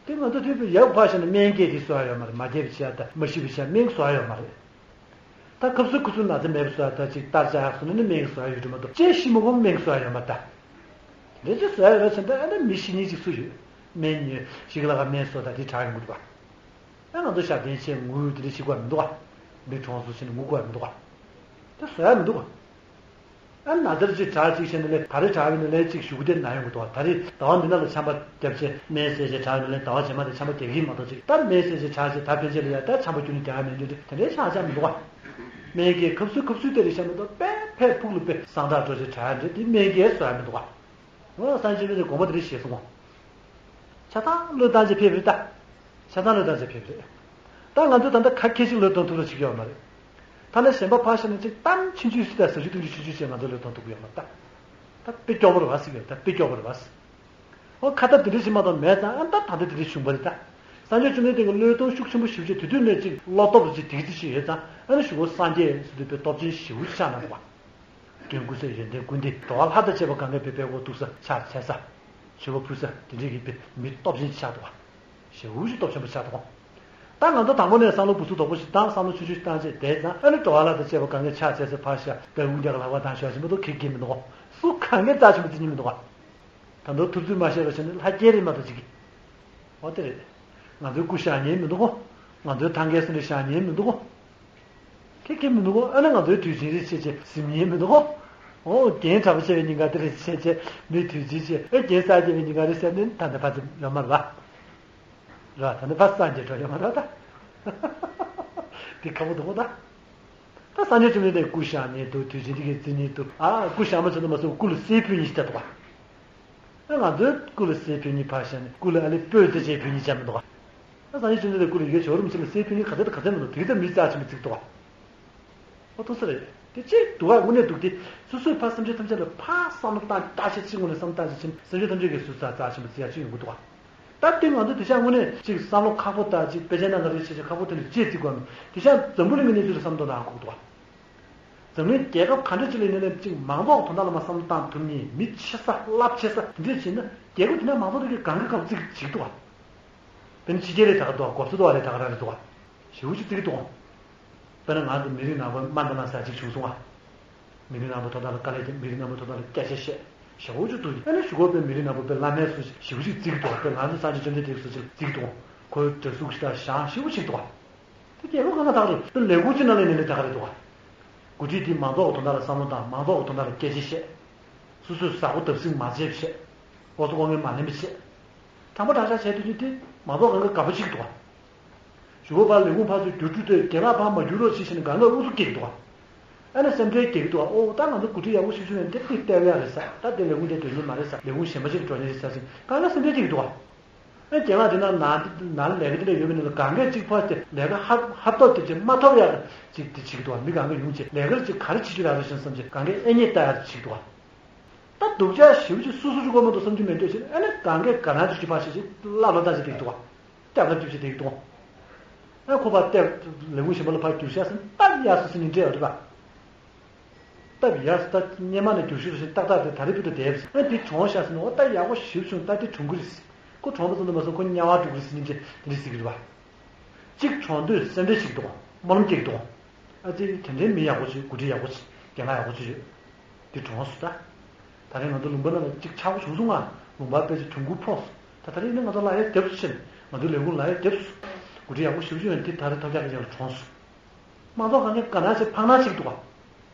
དེ་ང་ཚོ་དུས་ཚོད་ཡག་ཕར་བཞག་ན་སྨན་སྐྱེད་དེ་གསོ་ཡ་ཡོད་མ་རེད། མ་སྐྱེད་པ་བྱེད་ཡ་དང་མ་ཤི་བ་བྱེད་ཡ་སྨན་གསོ་ཡ་ཡོད་མ་རེད། ད་ཁབ་སུ་ཁུ་སུ་ན་ཚ་མེད་པ་གསོ་ཡ་ད་ཅིག་གཏར་བྱ་ཡག་སོང་ན་ནི་སྨན་གསོ་ཡ་ཡོད་འགྲོ་མ་གཏོགས་ཅེས་ཤི་མི་ཁོམ་སྨན་གསོ་ཡ་ཡོད་མ་རེད་ད། དེ་ཅི་གསོ་ཡ་ཡོད་རེད་ཟེར་ན་ད་ཨ་ནི་མི་ཤི་ཉིན་ཅིག་སུ་ཡོད། སྨན་ཉོས་ཤི་གི་ལ་ག་སྨན་གསོ་ད་དེ་དྲག་ཡོང་གི་འདུག་ག། ད་ང་ཚོ་ཞབས་བརྟན་ཆེ་ངུ་དེ་འདྲ་ཤི་དགོས་མི་འདུག་ག། མི་གྲོངས་སོ་ཟེར་ནས་ངུ་དགོས་མི་འདུག་ག། ད་གསོ་ཡ་མི་འདུག་ག། ཨ་ན་ཚར་གཅིག་དྲག་གཅིག་བྱས་ནས་ལས་ད་རེས་དྲག་བའི་ནས་ལས་གཅིག་གཞུག་གུ་དེ་ན་ཡོང་གི་འདུག་བ། ད་རེས་ཟླ་བ་འདི་ནང་ལ་ཆམ་པ་བརྒྱབ་བྱས་སྨན་བཟས་བྱས་དྲག་བའི་ནས་ལས་ཟླ་བ་རྗེས་མ་དེ་ཆམ་པ་རྒྱག་གི་མ་གཏོགས་ཅིག་ད་སྨན་བཟས་བྱས་དྲག་བྱས་ད་ཕན་ཆད་ལ་ཡ་ད་ཆམ་པ་ཁྱོན་ནས་རྒྱག་ཡ་མེད་འདྲ་དེ་འདྲའི་ཆགས་ཆགས་མི་འདུག་བ། སྨན་གྱི་ཁབ་སུ་ཁབ་སུ་དེ་རེད་ཤ་མི་འདུག་པས་ཕས་ཕུག་ལ་པས་སང་དྲག་འགྲོ་བྱས་དྲག་འདྲ་དེ་སྨན་གྱིས་བཟོ་ཡ་མི་འདུག་བ། ང་སང་ཆེན་པོའི་དགོངས་པ་དེ་རེད་ཞེས་གསུངས་བ། ཆ་ཚང་བློས་བཏང་བྱས་ཕེབས་རེད་ད། ཆ་ཚང་བློས་བཏང་བྱས་ཕེབས་རེད། ད་ང་ཚོས་ད་ལྟ་ཁ་ཁེ་ཞིག་བློས་གཏོང་ཐུབ་ལ་ཅིག་ཡོད་མ་རེད། ད་ལྟ་གཞན་པ་ཕར་བཞག་ན་ཅིག་གཏམ་ཆུང་ཆུང་ཞིག་དང་ཟ་རྒྱུ་འཐུང་རྒྱུ་ཆུང་ཆུང་བྱས་ང་ཚོས་བློས་གཏོང་ཐུབ་ཀྱི་ཡོད་མ་རེད་ད། ད་དཔེ་སྐྱོ་པོ་རེད་བ་ཟེར་གྱི་ཡོད་ད་དཔེ་སྐྱོ་པོ་རེད་བ་ཟེར། ཨོ་ཁ་ཏ་དེ་འདྲ་ཞིག་མ་གཏོགས་མེད་ཙང་ཨ་ད་ད་ལྟ་དེ་འདྲ་བྱུང་བ་རེད་ད། སངས་རྒྱས་བཅོམ་ལྡན་འདས་ཀྱིས་བློས་གཏོང་ཤུགས་ཆེན་པོ་ཞེ་པོ་ཅིག་དུས་དུས་ནས་ཅིག་བློ་སྟོབས་ཅིག་དེ་ཅིག་ཞིག་ཡོད་ཙང་ཨ་ནི་གཞུག་གུ་སངས་རྒྱས་ཟེར་དུས་དཔེ་སྟོབས་ཆེན་ཞེ་པོ་ཅིག་ཆགས་གནང་འདུག་བ། དོན་ཀུན་ཟད་ཡོན་ཏན་ཀུན་ལྡན་འགྲོ་བ་ལྷ་དང་བཅས་པ་གང་ག་བས་པའི་འོག་ཏུ་ས་ཕྱག་འཚལ་ས། མཆོད་པ་ཕུལ་ས་དེ་འདྲའི་གི་དཔེ་མི་སྟོབས་ཆེན་ཆགས་འདུག་བ། ཞེ་པོ་ཅིག་སྟོབས་ཆེན་པོ་ཆགས་འདུག་བ། ད་ང་ཚོ་དང་པོ་ནས་བསམ་བློ་འབུར་ཚུགས་དོག་པོ་ཞིག་བཏང་བསམ་བློ་ཆུང་ཆུང་ཞིག་བཏང་བྱས་བསྡད་ཙང་ཨ་ནི་འགྲོ་བ་ལྷ་དང་བཅས་པ་གང་ག་ཕྱག་འཚལ་ས་ཕར་བཞག་དཔེ་དབུ་རྒྱག་ལག་པ་བཏང་ཤོག་ཅིག་མ་གཏོགས་ཁེ་གི་མི་འདུག་གོ་སུ་གང་གས་རྩ་ཆེན་པོ་བརྩི་ཉན་མི་འདུག་ག་ད་དུང་ཐུབ་ཚོད་མ་བཤད་པ་བྱས་ནས་ལྷ་སྐྱེས་རེད་མ་གཏོགས་ཅིག་གི། འོ་དེ་རེད། ང་ཚོའི་སྐུ་བཞག་ཉན་མི་འདུག་གོ་ང་ཚོའི་ཐང་གའི་སེམས་རེ་བཞག་ཉན་མི་འདུག་གོ་ཁེ་གི་མི་འདུག་གོ་ཨ་ནི་ང་ཚོའི་དུས་ཆེན་རེད་བྱས་བྱས་ཟིན་ཉན་མི་འདུག་གོ་འོ་རྒན་གྲྭ་པ་ཆེ་བའི་ཉིན་ག་དེ་རེད་བྱས་བྱས་མི་དུས་ཆེན་བྱས་ཨེ་རྒན་གསར་སྐྱེས་པའི་ཉིན་ག་རེད་ཟེར་ནས་ད་ལྟ་ཕར་ཚུར་ཡོད་མ་རེད་པ། ར་ད་ནི་ཕ་སངས་རྒྱས་འགྲོ་ཡོང་མ་ར་ད། འདི་ཁ་བོ་དུ་བོ་ད། ད་སངས་རྒྱས་བཅོམ་ལྡན་འདས་སྐུ་བཞག་ཉན་འདུག་དུས་ཆེན་འདི་གའི་རྩི་ཉན་འདུག་ཨ་སྐུ་བཞག་མ་ཚོད་ན་མ་སོང་སྐུ་ལ་གསེར་ཕུལ་ཉིན་ཞིག་བལྟ་འདུག་ག་ཨ་ང་ཚོའི་སྐུ་ལ་གསེར་ཕུལ་ཉིན་ཕར་བཞག་ནས་སྐུ་ལ་ཨ་ལེ་སྤོས་རྩེ་ཅན་ཕུལ་ཉིན་བྱ་མི་འདུག་ག་ཨ་སངས་རྒྱས་བཅོམ་ལྡན་འདས་སྐུ་ལ་ཡི་གེ་ཇོ་རུ་མི་ཆེ་ལ་གསེར་ཕུལ་ཉིན་ག་ཚད་དང་ག་ཚད་མི་འདུག་དེ་ག་ཚད་མི་རྩ་ཆེན་པོ་བརྩི་གི་འདུག་ག་ཨོ་ཏོ་སི་རེད། དེ་ཅིག་འདུག་ག་དངོས་གནས་འདུག་སྟེ། སོ་སོས་ཕར་སེམས་ཅན་ཐམས་ཅད་ལ་ཕར་བསམ་བློ་བཏང་བརྟག་དཔྱད་ཅིག་ངོས་ནས་བསམ་བློ་བཏང་ཅིག་ཕྱིན་སེམས་ཅན་ཐམས་ཅད་ཀྱི་ཟུར་ཟ་རྩ་ཆེན་པོ་བརྩི་ཡ་ཅིག་ཡོང་གི་འདུག་ག་ད་དེ་ང་ཚོ་དེ་ཤ་དངོས་གནས་ཅིག་བསམ་བློ་ཁག་པོ་བཏང་ཅིག་དཔེ་ཆ་ནང་ག་རེ་བྱེད་ཅིག་ཁག་པོ་དེ་འདྲ་ཅིག་བརྩི་དགོས་མིན་དེ་ཤ་འཛམ་བུ་གླིང་གི་གནས་ཚུལ་ལ་བསམ་བློ་བཏང་ཧ་གོ་གི་འདུག་ག་འཛམ་གླིང་རྒྱལ་ཁབ་ག་འདྲ་ཅིག་ལ་ཡིན་ན་ལས་ཅིག་མང་ཚོགས་དོན་དག་ལ་མ་བསམ་བློ་བཏང་ཐུབ་མཁན་མི་ཆེ་ས་རླབས་ཆེ་ས་དེ་འདྲ་བྱས་ན་རྒྱལ་ཁབ་དེ་འདྲ་མང་ཚོགས་དེ་གི་གང་གི་གང་བརྩི་གི་འདུག་ག་དཔེར་ན་ཕྱི་རྒྱལ་ལས་ད་ག་འདུག་ག་གོ་ས་འདུག་ག་ལས་ད་ག་རང་རེད་འདུག་ག་ཞེ་པོ་ཅིག་བརྩི་གི་འདུག་ག་དཔེར་ན་ང་ཚོ་མི་རིགས་ནག་པོའི་དམའ་འདྲ་མ་ཟ་ཅིག་བྱུང་སོང་ང་། མི་རིགས་ནག་པོ་ཐོག་ཐག་ལ་དཀའ་ལས་བརྒྱབ། མི་རིགས་ནག་པོ་ཐོག་ཐག་ལ་སྐད་ཆ་བཤད། ཞེ་པོ་ཅིག་འདུག་ཨ་ནི་གཞུག་གུ་དཔེ་མི་རིགས་ནག་པོ་དཔེ་བླ་མའི་སྲོག་ཞེ་པོ་ཅིག་བརྩི་གི་འདུག་དཔེ་ང་ཚོ་སངས་རྒྱས་བཅོམ་ལྡན་འདས་སྲོག་ཅིག་བརྩི་གི་འདུག་ཁོའི་འདྲ་གཟུགས་ཤིག་དང་ཞང་ཞེ་པོ་ཅིག་འདུག་དེ་རྒྱལ་ཁབ་གང་ག་དག་རེད། དཔེ་ལས་ཁུངས་ཅིག་ནང་ལ་ཡིན་ནའི་ལས་ད་ག་རེད་འདུག་ག་འགོ་ཁྲིད་དེ་མང་ཚོགས་ཀྱི་དོན་དག་ལ་བསམ་བློ་བཏང་། མང་ཚོགས་ཀྱི་དོན་དག་ལ་སྐད་ཆ་བཤད། སོ་སོས་ཟ་ཁོ་བརྡབ་གསིག་མ་བྱེད་བཤད། ལྐོག་ཚོ་ལྐོག་རྔན་མ་ལེན་པ་བཤད། དྲང་པོ་དྲང་བཞག་བྱས་དུས་ཀྱི་དེ་མང་ཚོགས་གང་ག་དགའ་པོ་ཅིག་འདུག་ག་གཞུག་གུ་ཕར་ལས་ཁུངས་ཕར་ཚུར་བསྒྱུར་རྒྱུ་དེ་རྒན་ལགས་ཕར་མ་བསྒྱུར་རོགས་ཞེས་བྱས་ནས་གང་ག་ཨུ་ཚུགས་སྐྱེ་གི་འདུག་ག་ཨ་ནི་སེམས་ཁྲལ་སྐྱེ་གི་འདུག་ག་ཨོ་ད་ང་ཚོ་འགོ་ཁྲིད་ཡག་པོ་ཞིག་བྱུང་ཡང་འདི་འདི་སྟེར་ཡག་རེད་ས། ད་འདི་ལས་ཁུངས་དེ་འགྲོ་མཁན་རེད་ས་ཞིག་གང་ག་སེམས་ཁྲལ་སྐྱེ་གི་འདུག་ག་གང་ག་སེམས་ཁྲལ་སྐྱེ་གི་འདུག་ག་ཨ་རྒན་ལགས་དེ་ན་ན་ན་ལས་ཀ་དེ་འདྲ་ཡོད་མེད་ནི་ལ་གང་གས་གཅིག་ཕར་དེ་ལས་ཀ་ཧབ་ཧབ་ཐོབ་དེ་ཅིག་མ་ཐོབ་ཡག་ཅིག་དེ་བྱེད་ཀྱི་འདུག་ག་མི་གང་ག་ཡོང་ཅིག་ལས་ཀར་ཅིག་ག་རེ་བྱེད་རྒྱུ་ཡག་རེད་ཞེས་བསམ་ཅིག་གང་གས་ཨེ་རྙེད་ལྟ་ཡག་བྱེད་ཀྱི་འདུག་ག་ད་སྡུག་ཅག་ཞེ་པོ་ཅིག་སུ་སུ་ཅིག་དགོས་མ་གཏོགས་བསམ་རྒྱུ་མེད་འདོད་ཕྱིར་ཨ་ནི་གང་གས་ག་རང་ཅིག་ཅིག་ཕར་ཞིག་ཅིག་བླ་ལོ་ལྟ་ཅིག་བསྡད་ཀྱི་འདུག་ག་སྐྱབས་ལ་སྐྱབས་ཅིག་བསྡད་ཀྱི་འདུག་ག་ཨ་ཁོ་པ་ལྟས་ལས་ཁུངས་གཞན་པ་ལ་ཕར་བསྒྱུར་ཤག་ཟེར་ན་སྟབས་ཡག་སོ་སོ་ནི་འདྲེ་ཡོད་རེད་པ། སྟབས་ཡག་སོ་ད་སྔོན་མ་ནས་བསྒྱུར་ཤུགས་ཞིག་ཏག་ཏག་དེ་ད་རེས་བུ་དུ་བསྡད་ཟེར་ཨ་དེ་གྲོངས་ཤག་ཟེར་ན་འོ་ད་ཡག་པོ་ཞེ་པོ་བྱུང་ད་དེ་གྲོངས་ཀྱི་རེད། ཁོ་གྲོངས་པ་ཙམ་དུ་མ་སོང་ཁོ་དམྱལ་བར་འགྲོ་གི་རེད་ཟེར་ནི་འདྲེ་དེ་འདྲ་ཟེར་གྱི་རེད་པ། གཅིག་གྲོངས་དུས་སེམས་ཁྲལ་ཞིག་འདུག་ག་སྨོན་ལམ་སྐྱེ་གི་འདུག་ག་ཨ་ཙི་དེ་འདྲའི་མི་ཡག་པོ་ཅིག་འགོ་ཁྲིད་ཡག་པོ་ཅིག་རྒན་ལགས་ཡག་པོ་ཅིག་ཡོད། དེ་གྲོངས་སོང་ད། ད་རེས་ང་ཚོ་ལུང་པ་ནང་ལ་གཅིག་ཆག་སྒོ་བྱུང་སོང་ང་། ལུང་པ་དཔེ་ཆ་གྲོང་ཁུལ་ཕོག་སོང་། ད་ད་རེས་ནི་ང་ཚོ་ལ་ཡ་རྒྱབ་སུ་ཕྱིན། ང་ཚོའི་ལས་ཁུངས་ལ་ཡ་རྒྱབ་སུ། འགོ་ཁྲིད་ཡག་པོ་ཞེ་པོ་ཅིག་ཡོད་དེ་ད་རེས་ཐབས་ཆག་གི་ཡང་གྲོངས་སོང་། མང་ཚོགས་གང་ག་དགའ་སྣང་ཞིག་འཕང་སྣང་ཞིག་འདུག་ག་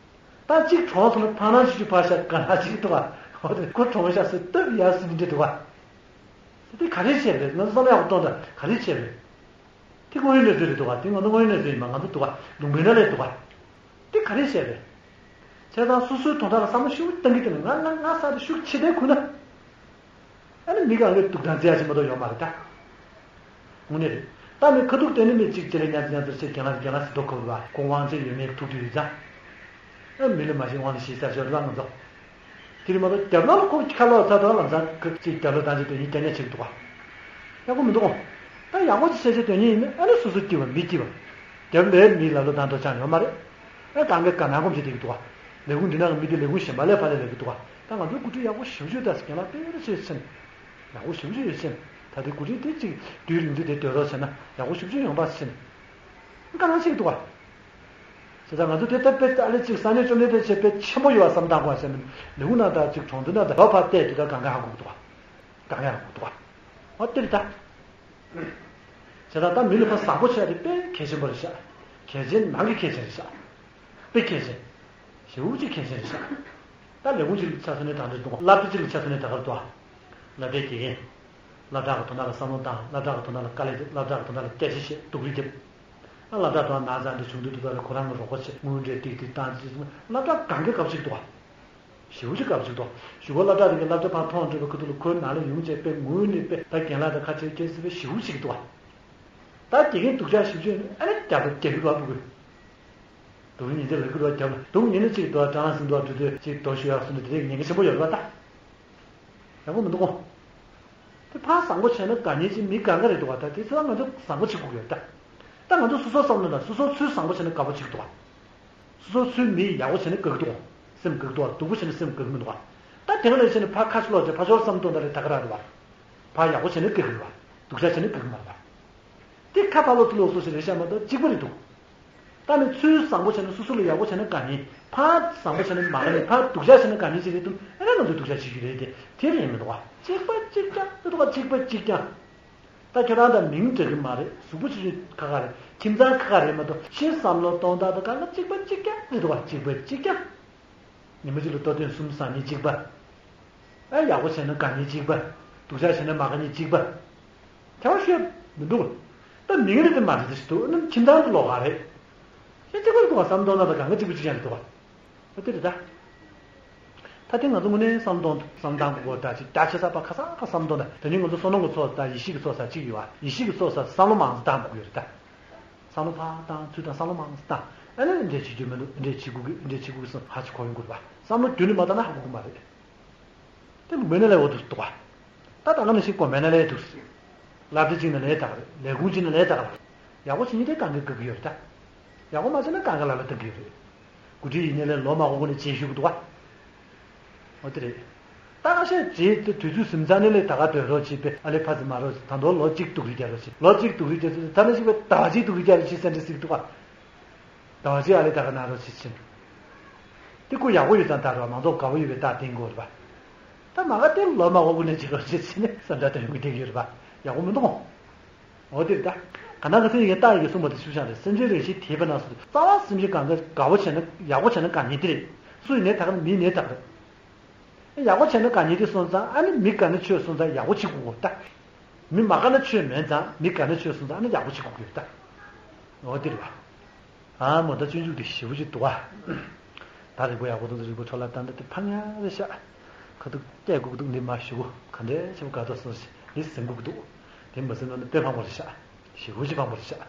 ད་གཅིག་གྲོངས་སོང་ན་འཕང་སྣང་ཞིག་ཅིག་ཕར་བཞག་དགའ་སྣང་ཞིག་འདུག་ག་འོ་དེ་ཁོ་གྲོངས་ཤག་ཟེར་སྟབས་ཡག་ཟེར་ནི་འདྲ་འདུག་ག་དེ་ག་རེ་བྱས་རེད། ང་ཚོ་བསམ་བློ་ཡག་པོ་གཏོང་དང་ག་རེ་བྱས་རེད། དེ་དངོས་ཡོད་གནས་ཚུལ་རེད་འདུག་ག་དེ་ང་ཚོ་དངོས་ཡོད་གནས་ཚུལ་ཡིན་པ་ང་ཚོ་འདུག་ག་ལུང་པའི་ནང་ལས་འདུག་ག་དེ་ག་རེ་བྱས་རེད། བྱས་ཙང་སོ་སོའི་དོན་དག་ལ་བསམ་བློ་ཤུགས་བཏང་གི་དེ་ནི་ང་ང་ང་ས་དེ་ཤུགས་ཆེ་ལྡན་ཁུལ་ན། ཨ་ནི་མི་གང་གི་སྡུག་དང་རྩེ་ཡ་ཆེ་མ་གཏོགས་ཡོད་མ་རེད་ད། དངོས་གནས་རེད། ད་མི་ཁ་ཐུག་དེ་ནི་མི་གཅིག་ཅི་ལས་ཉར་ཉར་ཚར་ཆེ་རྒན་ལགས་རྒན་ལགས་སུ་རྡོ་ཁོ་བ་ཁོ་དབང་ཆེན་ཡོད་མེད་ཐུག་དུས་རེད་ཙང་། ཨ་མི་ལ་མ་ཤེས་དབང་ལ་ཤེས་ས་ཞོར་ལ་ང་ཚོ། དེ་རིང་མ་གཏོགས་རྒྱབ་ལོགས་ལ་ཁོ་ཁ་ལོག་ཚ་དོ་ལམ་སང་ཁ་ཅིག་རྒྱབ་ལོག་བཏང་ཅིག་དོན་སྙིང་སྐྱ་ཉག་ཆེ་གི་འདུག་ག་ཡག་པོ་མི་འདུག་ག་ད་ཡག་པོ་ཅིག་བྱས་བྱས་དོན་སྙིང་ཡིན་ན་ཨ་ནི་སོ་སོ་སྐྱིད་པ་མི་སྐྱིད་པ། རྒྱབ་ལས་མི་ལ་ལོ་བཏང་དོ་ཅང་ཡོད་མ་རེད། ཨ་གང་གི་ག་ནང་གོམས་བྱས་བསྡད་ཀྱི་འདུག་ག་ལས་ཁུངས་འདི་ནང་གི་མི་དེ་ལས་ཁུངས་གཞན་པ་ལས་ཕར་ལས་ལས་ཀྱི་འདུག་ག་ད་ང་ཚོའི་འགོ་ཁྲིད་ཡག་པོ་ཞེ་པོ་ཅིག་ད་རྒན་ལགས་དཔེ་ར་ཆེ་ཕྱིན། ཡག་པོ་ཞེ་པོ་ཅིག་ཡོད་ཕྱིན། ད་དེ་འགོ་ཁྲིད་དེ་ཅིག་དུས་རིང་དུས་དེ་སྡོད་རོགས་བྱས་ན་ཡག་པོ་ཞེ་པོ་ཅིག་ཡོང་པ་ཕྱིན། དཀའ་ལས་ཆེ་གི་འདུག་ག་བྱས་ཙང་ང་ཚོ་དེ་ལྟར་དཔེ་ཨ་ལེ་ཅིག་སང་ཉིན་བཅོམ་ལྡན་འདས་ཆེ་དཔེ་ཆེན་པོ་ཡོད་པ་བསམ་བཏང་དགོས་ཟེར་ནས་ལེའུ་ནང་དང་ཅིག་གྲོང་ཚོ་ནང་དང་ལོ་ཕར་བལྟས་དུས་ད་གང་ག་ཧ་གོ་གི་འདུག་ག་གང་ག་ཧ་གོ་གི་འདུག་ག་ཨོ་དེ་རེད་ད། བྱས་ཙང་ད་མི་ལ་ཕར་བཟང་པོ་བྱས་ཏེ་དཔེ་གལ་ཆེན་པོ་རེད་ཤག་གལ་ཆེན་ནང་གི་གལ་ཆེན་རེད་ཤག་དཔེ་གལ་ཆེན། ཞེ་པོ་ཅིག་གལ་ཆེན་རེད་ཤག་ད་ལས་ཁུངས་གཅིག་ལ་ཆ་མཚོན་ནས་ད་འདྲ་འདུག་སློབ་གྲྭ་གཅིག་ལ་ཆ་མཚོན་ནས་ད་གར་འདུག་སློབ་གྲྭའི་དགེ་རྒན། སློབ་གྲྭ་གི་དོན་དག་ལ་བསམ་བློ་བཏང་། སློབ་གྲྭ་གི་དོན་དག་ལ་དཀའ་ལས་རྒྱབ། སློབ་གྲྭ་གི་དོན་དག་ལ་སྐད་ཆ་བཤད། སྡུག་རུས་རྒྱབ། ཨ་སློབ་གྲྭ་དུ་ན་ཟ་འདྲ་བྱུང་དུས་དུས་ད་ལ་ཁོ་རང་གི་རོགས་པ་བྱེད། དངུལ་འདྲ་ཏིག་ཏིག་བཏང་ཅི། སློབ་གྲྭ་གང་གི་སྐབས་ཤིག་འདུག་བ། ཞེ་པོ་ཅིག་དགའ་པོ་ཅིག་འདུག་གཞུག་གུ་སློབ་གྲྭ་དེ་གི་སློབ་གྲྭ་ཕར་ཐོན་འགྲོ་བའི་ཁ་ཐུག་ལ་ཁོའི་ནང་ལ་ཡོང་བྱས་དཔེ་ངུས་ནས་དཔེ་ད་རྒན་ལགས་དང་ཁ་བྲལ་སྐྱེལ་སྲིད་པའི་ཞེ་པོ་ཅིག་འདུག་བ། ད་དགེ་རྒན་སྡུག་ཅག་ཞེ་པོ་ཅིག་ཨ་ནི་རྒྱབ་ལ་རྒྱབ་ཀྱི་རོགས་འདུག་གི། སྡུག་ཉིན་དེ་ལ་ཀི་རོ་རྒྱབ་ལ་སྡུག་ཉིན་ནི་གཅིག་འདུག་བ། ཀྲང་སིང་འདུག་བ། དུས་དུས་གཅིག་རྡོ་ཞུ་ཡག་སུ་འདུག་དེ་རིགས་ཉེན་ཁ་ཆེན་པོ་ཡོད་རེད་བ་ད། ཡག་པོ་མི་འདུག་གོ། དེ་ཕར་བཟང་པོ་བྱས་ན་དགའ་ཉེན་ཅིག་མི་གང་ག་རེད་འདུག་བ། ད་དེ་ཚོ་ང་ཚོ་བཟང་པོ་བྱེད་དགོས་ཀྱི་ཡོད་ད། ད་ང་ཚོ་སོ་སོ་བསམ་བློ་ན་སོ་སོ་ཚུལ་བཟང་པོ་བྱས་ན་དགའ་པོ་བྱེད་ཀྱི་འདུག་བ། སོ་སོ་ཚུལ་མི་ཡག་པོ་བྱས་ན་དགའ་གི་འདུག་བ། སེམས་དགའ་གི་འདུག་བ། སྡུག་པོ་བྱས་ན་སེམས་དགའ་གི་མི་འདུག་བ། ད་དེ་ག་ལས་བྱས་ན་ཕར་ཁ་ཕྱོགས་ལོག་བྱས་ཕར་ཕྱོགས་བསམ་གཏོང་ད་རེད་ད་ག་ར་རེད་བ། ཕར་ཡག་པོ་བྱས་ན་དགའ་གི་རེད་བ། སྡུག་ཅག་བྱས་ན་དགའ་གི་མ་རེད་བ། དེ་ཁ་ཕར་ལོག་ཚུར་ལོག་སོ་ཞིག་རེད་ཤག་མ་གཏོགས་གཅིག་པ་རེད་འདུག་ད་ནི་ཚུལ་བཟང་པོ་བྱས་ན་སོ་སོ་ལ་ཡག་པོ་བྱས་ན་དགའ་ཉེན། ཕར་བཟང་པོ་བྱས་ན་མ་དགའ་ཉེན། ཕར་སྡུག་ཅག་བྱས་ན་དགའ་ཉེན་ཅིག་རེད་འདུག་ཨ་ནི་ང་ཚོ་སྡུག་ཅག་བྱེད་རྒྱུ་རེད་དེ། དེ་རེད་མི་འདུག་བ། གཅིག་པ་གཅིག་རྐྱང་མི་འདུག་བ། གཅིག་པ་གཅིག་རྐྱང་། ད་ཁྱོད་རང་ད་མིང་འདྲ་གི་མ་རེད། གཟུགས་པོ་ཆུང་ཆུང་ཁ་ཁ་རེད། ཁྱིམ་ཚང་ཁ་ཁ་རེད་མ་གཏོགས་ཁྱེད་བསམ་བློ་གཏོང་སྟངས་དང་གང་ལ་གཅིག་པ་གཅིག་རྐྱང་རེད་འདུག་བ། གཅིག་པ་གཅིག་རྐྱང་། ཉི་མ་གཅིག་ལ་ལྟོ་ཐེངས་གསུམ་ཟ་ཉེན་གཅིག་པ། ཨ་ཡག་པོ་བྱས་ན་དགའ་ཉེན་གཅིག་པ། སྡུག་ཅག་བྱས་ན་མ་དགའ་ཉེན་གཅིག་པ། དེ་བ་ཤོད་མི་འདུག་ད་མིང་རེད་དེ་མ་རེད་དེ་ཞིག་འདུག་ཨ་ནི་ཁྱིམ་ཚང་དུ་ལོག་ག་རེད། ཤེས་གཅིག་པ་རེད་འདུག་བ། བསམ་གཏོང་ན་ད་གང་ག་གཅིག་པ་གཅིག་རྐྱང་རེད་འདུག་བ། ཨ་དེ་རེད་ད། ད་དེ་ང་ཚོ་དངོས་གནས་བསམ་གཏོང་བསམ་བཏང་དགོས་ད་ཅིག་ད་ཆེ་ས་པ་ཁ་སང་ཁ་བསམ་གཏོང་ད། དེ་ནི་ང་ཚོ་བསོད་ནམས་ཀྱི་ཚོགས་ད་ཡེ་ཤེས་ཀྱི་ཚོགས་ས་གཅིག་ཡོད་བ། ཡེ་ཤེས་ཀྱི་ཚོགས་ས་བསམ་བློ་མང་ཙམ་བཏང་དགོས་ཀྱི་ཡོད་རེད་ད། བསམ་བློ་ཕར་བཏང་ཚུར་བཏང་བསམ་བློ་མང་ཙམ་བཏང་། ཨ་ནི་འདི་འདྲས་བྱེད་རྒྱུ་མི་འདུག་འདི་འདྲས་བྱེད་དགོས་ཀྱི་འདི་འདྲས་བྱེད་དགོས་ཀྱི་སོང་ཧ་ཅིག་གོ་ཡོང་དགོས་རེད་བ། བསམ་བློ་རྒྱུན་ནས་མ་བཏང་ན་ཧ་གོ་གི་མ་རེད། དེ་མི་ནས་ལས་འོ་འདུག་འདུག་བ། ད་ད་ང་ནི་ཞིག་གོ་མེད་ན་ལས་འདུག་ཟེར། ལབ་དེ་གཅིག་ནས་ལས་དག་རེད། ལས་ཁུངས་གཅིག་ནས་ལས་དག་རེད། ཡག་པོ་བྱེད་ཉིན་དེ་གང་གི་དགའ་གི་ཡོད་རེད་ད། ཡག་པོ་མ་བྱས་ན་གང་ག་ལ་ལ་དགའ་གི་ཡོད་རེད། འགོ་ཁྲིད་ཡིན་ནའི་ལས་ལོ་མང་པོ་སྔོན་ནས་བྱེད་ཞུ་གི་འདུག་བ། འོ་དེ་རེད། ད་ཁ་ཤས་རྗེས་དེ་དུས་ཚོད་ཟིན་ཚར་ནས་ལས་ད་ག་སྡོད་རོགས་བྱེད་པས་ཨ་ལས་ཕ་ཚི་མ་རོགས་ད་དུང་ལོ་གཅིག་སྡུག་རུས་རྒྱག་རོགས་བྱེད། ལོ་གཅིག་སྡུག་རུས་རྒྱག་ཚུལ་ད་ནི་ཞིག་པས་ཟླ་བ་གཅིག་སྡུག་རུས་རྒྱག་རོགས་བྱེད་སེམས་ཁྲལ་ཟིག་འདུག་བ། ཟླ་བ་གཅིག་ཨ་ལས་ད་ག་ན་རོགས་བྱེད་ཕྱིན། དེ་ཁོ་ཡག་པོ་ཡོད་ཙང་ད་རོགས་མང་ཚོགས་དགའ་བོ་ཡོད་པའི་རྟགས་བསྟན་དགོས་རེད་པ། ད་མ་ག་དེ་ལོ་མ་འོག་གུ་ནས་བྱེད་རོགས་བྱེད་ཕྱིན་ནས་བསམ་འཆར་དང་ཡོང་གི་བསྡད་ཡོད་རེད་པ། ཡག་པོ་མི་འདུག་གོ། འོ་དེ་རེད་ད། ག་ན་ག་ཚོད་ཡིན་རྟགས་ཡི་གེ་གསུངས་པ་དེ་ཤུགས་བཞག་རེད། སེམས་ཅན་རེ་ཞིག་དེས་པ་ན་སོ་རྩ་བ་སེམས་ཅན་གང་ག་དགའ་བོ་བྱས་ན་ཡག་པོ་བྱས་ན་དགའ་ཉེན་དེ་རེད། སུ་ཡིན་ནའི་ད་ག་ནི་མི་ཡིན་ནའི་ད་ག་རེད། ཡག་པོ་བྱས་ན་དགའ་ཉེན་དེ་སོང་ཙང་ཨ་ནི་མི་དགའ་ན་ཆོས་སོང་ཙང་ཡག་པོ་བྱེད་དགོས་གོ་ད། མི་མ་དགའ་ན་ཆོས་མེད་ཙང་མི་དགའ་ན་ཆོས་སོང་ཙང་ཨ་ནི་ཡག་པོ་བྱེད་དགོས་ཀྱི་རེད་ད། འོ་དེ་རེད་པ། ཨ་མོ་ད་སྤྱོད་འཇུག་དེ་ཞེ་པོ་ཅིག་འདུག་བ། ད་རིག་པ་ཡག་པོ་འདུག་རིག་པ་འཕྲོ་བརླག་ད་འདི་དེ་ཕ་ཉ་རེད་ཤག་ཁ་ཐུག་སྐད་སྒུག་འདུག་འདི་མ་ཞུ་གོ། ག་འདྲས་ཆེ་བོ་དགའ་ཐོག་སོང་ཞིག་འདི་ཟིན་སྒུག་འདུག་དེ་མ་ཟིན་ན་འདི་དཔེ་ཕངས་པོ་རེད་ཤག་ཞེ་པོ་ཅིག་ཕངས་པོ་རེད་ཤག་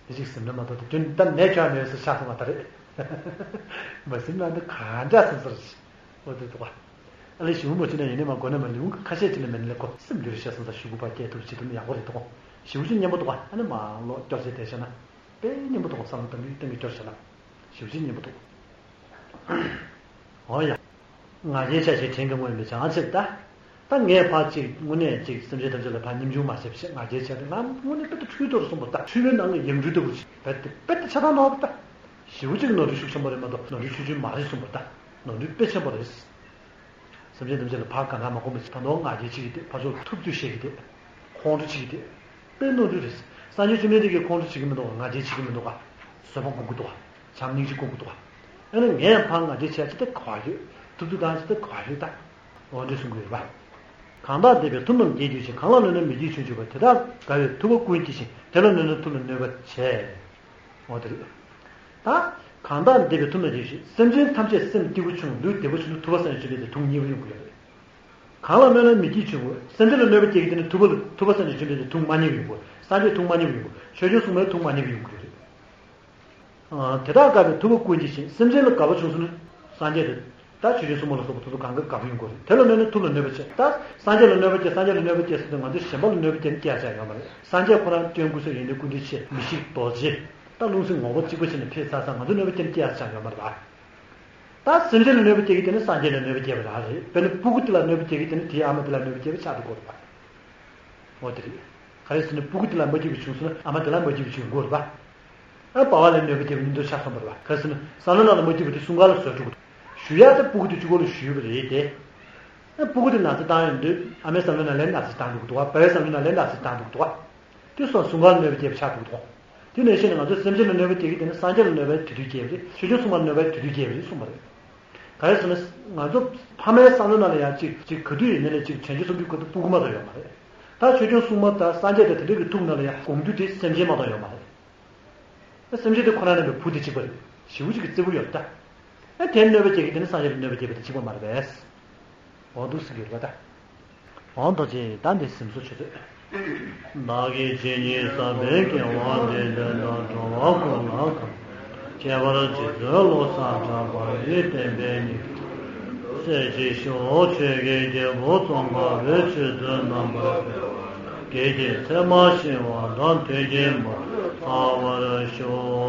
འདི་ཅིག་ཟིན་ན་མ་གཏོགས་དེ་དོན་ད་ནས་ཁྱོད་མེད་སུ་ཆགས་སོང་བ་ད་རེད། མ་ཟིན་ན་འདི་ག་འདྲ་སོང་ས་རེད། འོ་དེ་འདུག་བ། ཨ་ལས་ཞིམ་པོ་ཅི་ན་ཡིན་ནི་མ་གོ་ན་མ་ལུས་ཁ་ཤས་ཅི་ན་མེད་ན་ལས་ཁོ་སེམས་འགྱུར་ཤ་སོང་ས་ཞུ་གུ་པ་སྐད་ཐུབ་ཅི་ཐུབ་ན་ཡག་པོ་རེད་འདུག་གོ། ཞེ་པོ་ཅིག་སྙན་པོ་འདུག་བ། ཨ་ནི་མ་ལོག་སྐྱོར་ཟེར་དེ་བྱས་ན། དཔེ་སྙན་པོ་འདུག་གོ། བསམ་བློ་གཏང་གི་གཏང་གི་སྐྱོར་བྱས་ན། ཞེ་པོ་ཅིག་སྙན་པོ་འདུག་འོ་ཡ། ང་རྒྱལ་ཆ་ཞེས་དྲན་གྱི་མངོན་པའི་བྱང་ཆུབ་ལྟ། ད་ངས་ཕར་ཅིག་དངོས་གནས་ཅིག་སེམས་ཅན་ཐམས་ཅད་ལ་ཕར་སྙོམས་ཆུང་མ་བྱེད་པ་ཞིག་ང་རྒྱལ་ཆེ་སྟེ་ང་དངོས་གནས་དཔེ་ད་འཁྲུལ་རྟོག་རུ་སོང་བ་ལྟ། འཁྲུལ་པའི་ནང་གི་ཡང་འཁྲུལ་ལྟ་བུ་ཞིག་དཔེ་དེ་དཔེ་དེ་ཆ་ཚང་ནོར་བ་ལྟ། ཞེ་པོ་ཅིག་ནོར་འཁྲུལ་ཤུགས་ཆེན་པོ་རེད་མ་གཏོགས་ནོར་འཁྲུལ་ཆུང་ཆུང་མ་རེད་གསུངས་པ་ལྟ། ནོར་འཁྲུལ་དཔེ་ཆེན་པོ་རེད། སེམས་ཅན་ཐམས་ཅད་ལ་ཕར་གང་ག་མ་གོམས་པའི་ཕྱིར་ད་དུང་ང་རྒྱལ་བྱེད་ཀྱི་དེ་ཕར་ཕྱོགས་ཐུབ་ཚོད་བཤད་ཀྱི་དེ། ཁོང་ཁྲོ་བྱེད་ཀྱི་དེ། དཔེ་ནོར་འཁྲུལ་རེད། སངས་རྒྱས་བཅོམ་ལྡན་འདས་ཀྱིས་ཁོང་ཁྲོ་བྱེད་ཀྱི་མི་འདུག་ག་ང་རྒྱལ་བྱེད་ཀྱི་མི་འདུག་ག་བཟོད་པ་སྒོམ་གྱི་འདུག་ག་བྱམས་སྙིང་རྗེ་སྒོམ་གྱི་འདུག་ག་ཨ་ནི་ངས་ཕར་ང་རྒྱལ་བྱས་ཅི་སྟེ་ག་བ་ཡོད། ཐུབ་ཚོད་བཏང་ཅི་སྟེ་ག་བ་ཡོད་ད། འོ་འདྲ་གསུང་གི་ཡོད་པ། གང་དག་འདོད་པའི་མཐུ་རྣམས་རྒྱས་གྱུར་ཅིང་། གང་ལ་གནོད་ན་མི་བགྱིད་ཆོས་འབྱུང་བ། དེ་དག་དགའ་བའི་ཐུབ་པ་ཀུན་བགྱིད་ཅིང་། དེ་ལ་གནོད་ན་ཐུབ་ལ་གནོད་པ་བྱེད། འོ་དེ་རེད། ད། གང་དག་འདོད་པའི་མཐུ་རྣམས་རྒྱས་གྱུར་ཅིང་། སེམས་ཅན་ཐམས་ཅད་སེམས་སྐྱིད་པོ་བྱུང་ལུས་བདེ་པོ་བྱུང་ན་ཐུབ་པ་སངས་རྒྱས་བཅོམ་ལྡན་འདས་དུང་མཉེས་པོ་ཡོང་གི་ཡོད་རེད། གང་ལ་གནོད་ན་མི་བགྱིད་ཆོས་འབྱུང་བ། སེམས་ཅན་ལ་གནོད་པ་སྐྱེལ་གྱི་དེ་ནི་ཐུབ་པ་ལ་ཐུབ་པ་སངས་རྒྱས་བཅོམ་ལྡན་འདས་དུང་མ་མཉེས་པོ་ཡོང་གི་ཡོད་རེད། སངས་རྒྱས་དུང་མ་མཉེས་པོ་ཡོང་གི་ཡོད། ཆོས་སྐྱོང་སྲུང་མའི་དུང་མ་མཉེས་པོ་ཡོང་གི་ཡོད་རེད། དེ་དག་དགའ་བའི་ཐུབ་པ་ཀུན་བགྱིད་ཅིང་། སེམས་ཅན་ལ་དགའ་བ་བྱུང་སོང་ན། སངས་རྒྱས་དེ། ད་ཆོས་སྐྱོང་སྲུང་མ་ལ་སོགས་པ་དེ་ཚོ་གང་ག་དགའ་པོ་ཡོང་གི་རེད། དེ་ལ་གནོད་ན་ཐུབ་ལ་གནོད་པ་བྱེད། ད་སངས་རྒྱས་ལ་གནོད་པ་སྐྱེལ། སངས་རྒྱས་ལ་གནོད་པ་སྐྱེལ་ཟེར་དུས་ང་ཚོ་གཞན་པ་ལ་གནོད་པ་སྐྱེལ་ན་སྐྱེལ་ཡ་ཆགས་ཡོད་མ་རེད། སངས་རྒྱས་ཁོ་རང་སྐྱོན་ཀུན་ཟད་ཡོན་ཏན་ཀུན་འདྲེས་ཆེ་མི་ཤིགས་རྡོ་རྗེ། ད་རླུང་སེམས་ངོ་བོ་གཅིག་པ་བྱས་ནས་ཕེབས་ཚར་ཙང་ང་ཚོ་གནོད་པ་སྐྱེལ་ན་སྐྱེལ་ཡ་ཆགས་ཡོད་མ་རེད་པ། ད་སེམས་ཅན་ལ་གནོད་པ་སྐྱེལ་གྱི་དེ་ནི་སངས་རྒྱས་ལ་གནོད་པ་སྐྱེལ་བ་རང་རེད། དཔེར་ན་སྤུ་གུ་དེ་ལ་གནོད་པ་སྐྱེལ་གྱི་དེ་ནི་དེའི་ཨ་མ་དེ་ལ་གནོད་པ་སྐྱེལ་བ་ཆགས་འགྲོ་གི་རེད་པ། འོ་དེ་རེད། ག་རེ་ཟེར་ན་སྤུ་གུ་དེ་ལ་མ་སྐྱིད་པ་བྱུང་སོང་ན་ཨ་མ་དེ་ལ་མ་སྐྱིད་པ་བྱུང་དགོས་རེད་པ། ཨ་པ་ཕ་ལ་གནོད་པ་སྐྱེལ་བ་མཉམ་དུ་ཆགས་སོང་བ་རེད་པ། ག་རེ་ཟེར་ན་བསམ་བློ་ནང་ལ་མ་སྐྱིད་པ་དེ་གསུམ་ཀ་ལ་བཟོས་འགྲོ་གི་འདུག་ཞུ་ཡག་དེ་སྤུ་གུ་དེ་གཅིག་པོ་ལ་ཞུས་པ་རེད་དེ། ཨ་སྤུ་གུ་དེ་ན་ཚ་བཏང་ཡོང་དུས་ཨ་མའི་བསམ་བློ་ནང་ལན་ན་ཚ་བཏང་འགྲོ་གི་འདུག་པ། པ་ཕའི་བསམ་བློ་ནང་ལན་ན་ཚ་བཏང་འགྲོ་གི་འདུག་པ། དེ་སོགས་གསུམ་ཀ་ལ་གནོད་པ་སྐྱེལ་བ་ཆགས་འགྲོ་གི་འདུག་དེ་ནང་བཞིན་ང་ཚོ་སེམས་ཅན་ལ་གནོད་པ་སྐྱེལ་གྱི་དེ་ནི་སངས་རྒྱས་ལ་གནོད་པ་དེ་དུས་སྐྱེལ་བ་རེད། ཆོས་སྐྱོང་སྲུང་མ་ལ་གནོད་པ་དེ་དུས་སྐྱེལ་བ་རེད་གསུངས་པ་རེད། ག་རེ་ཟེར་ན་ང་ཚོ་ཕ་མའི་བསམ་བློ་ནང་ལ་ཡང་ཅིག་ཅིག་ག་དུས་ཡིན་ནའི་ཅིག་བྱང་ཆུབ་སེམས་མཆོག་གི་སྐུ་དང་སྤུ་གུ་མ་གཏོགས་ཡོད་མ་རེད། ད་ཆོས་སྐྱོང་སྲུང་མ་དང་སངས་རྒྱས་དང་དེ་འདྲ་གི་ཐུགས་ནང་ལ་ཡང་དགོངས་རྒྱུ་དེ་སེམས་ཅན་མ་གཏོགས་ཡོད་མ་རེད། སེམས་ཅན་དེ་ཁོ་ན་རྣམ་པའི་བུ་དེ་གཅིག་པ་རེད། ཞེ་པོ་ཅིག་གི་བརྩེ་པོ་ཡོད་ད། ཨ་དེར་གནོད་པ་སྐྱེལ་གྱི་དེ་ནི་སངས་རྒྱས་ལ་གནོད་པ་སྐྱེལ་བ་དེ་གཅིག་པ་མ་རེད་པས། འོ་འདུག་སེ་གི་རེད་པ་ད། འོ་འདུག་ཅེས་ད་འདི་སེམས་གསོ་ཆུ་ཚོད། བདག་གིས་ཇི་སྙེད་བསགས་པའི་དགེ་བ་འདི་ལས་ལ་འགྲོ་བ་ཀུན་ལ་གང་། ཁྱད་པར་རྗེ་བཙུན་བློ་བཟང་གྲགས་པ་ཡི་བསྟན་པའི་སྙིང་སྲིད་ཞིའི་ཕྱོགས་ཆོས་ཀྱི་རྒྱལ་པོ་ཙོང་ཁ་པའི་ཆོས་ཚུལ་རྣམ་པར་དགེ་དགེ་ཚེ་མ་ཤི་བ་དང་དུས་ཀྱི་མ་ཚང་བར་ཤོག།